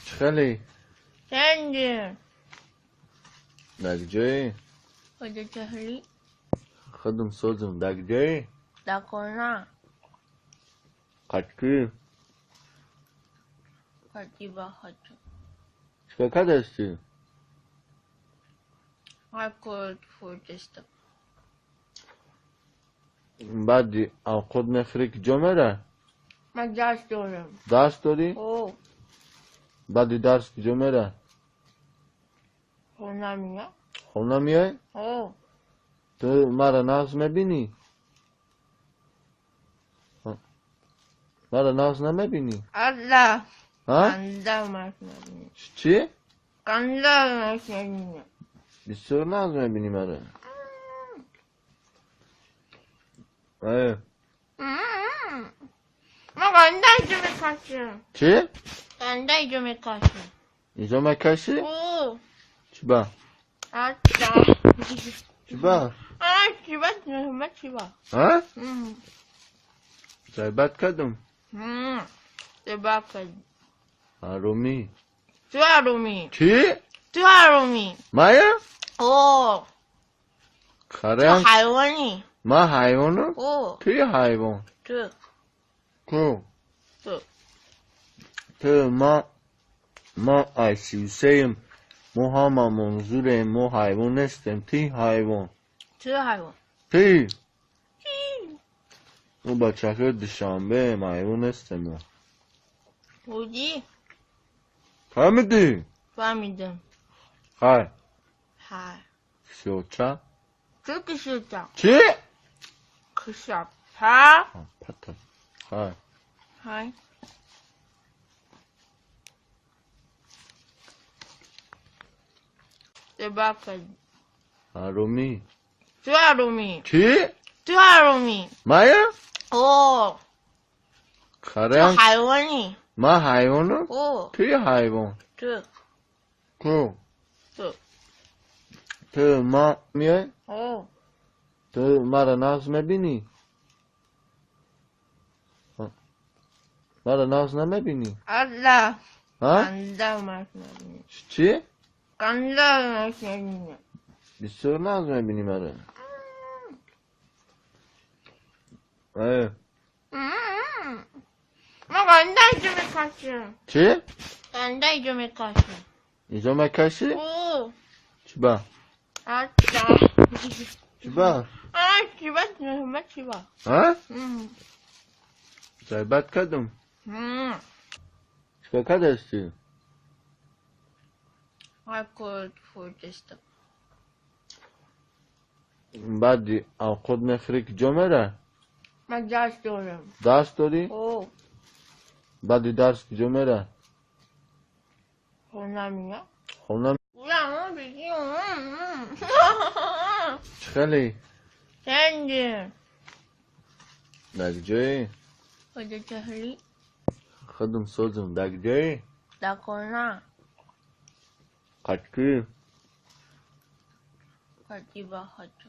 Чхали? Чанди. Дагҷои? Хода чахли. Худум созум дагҷои? Дакона. Қачки? Қачиба хочу. Чикор кардасти? Ҳар хурдистам. Баъди авқот мехӯрӣ куҷо мерай? Ман дарс дорам. Дарс дорӣ? О. Баъди дарс куҷо мерай? Хона меям. Хона меоӣ? О. Ту маро нағз мебинӣ? Маро нағз намебинӣ? Алла. Ҳа? Канда нағз мебинӣ. Чӣ? Канда нағз мебинӣ. Бисёр нағз мебинӣ маро? Э. Ман канда иҷо мекашам. Чӣ? Канда иҷо мекашам. Иҷо мекашӣ? О. Чӣ ба? Ача. Чӣ ба? А, чиба, чиба, чиба. Ҳа? Ғайбат кардам? Чиба кардӣ. Ҳаромӣ. Ту ҳаромӣ. Чӣ? Ту ҳаромӣ. Мая? О. Харам. Ту ҳайвонӣ. Ман ҳайвонам? О. Ки ҳайвон? Ту. Ку? Ту. Ту ма айсиусеем. Мо ҳама манзурем, мо ҳайвон нестем. Ти ҳайвон. Ту ҳайвон. Ти? Мо бачаҳои Душанбеем, ҳайвон нестем мо. Будӣ? Фаҳмидӣ? Фаҳмидам. Хай. Хай. Кисёча? Чӣ кисёча? Чӣ? Кисёпа. Пата. Хай. Хай. Чиба кардӣ. Ҳаромӣ. Ту ҳаромӣ. Чӣ? Ту ҳаромӣ. Мая? О. Харам. Ту ҳайвонӣ. Ман ҳайвонам? О. Ки ҳайвон? Ту. Ку? Ту. Ту ма меоӣ? О. Ту маро нағз мебинӣ? Маро нағз намебинӣ? Алла. Ҳа? Канда нағз мебинӣ. Чӣ? Канда нағз мебинӣ. Бисёр нағз мебинӣ маро? Э. Ман канда иҷо мекашам. Чӣ? Канда иҷо мекашам. Иҷо мекашӣ? О. Чиба? Ача. Чиба? А, чиба, чиба, чиба. Ҳа? Ғайбат кардам? Чикор кардасти? Ҳар хурдистам. Баъди авқот мехӯрӣ куҷо мерай? Ман дарс дорам. Дарс дорӣ? О. Баъди дарс куҷо мерай? Хона меям. Хона? Чхали? Чанди. Дагҷои? Хода чахли. Худум созум дагҷои? Дакона. Қачки? Қачиба хочу.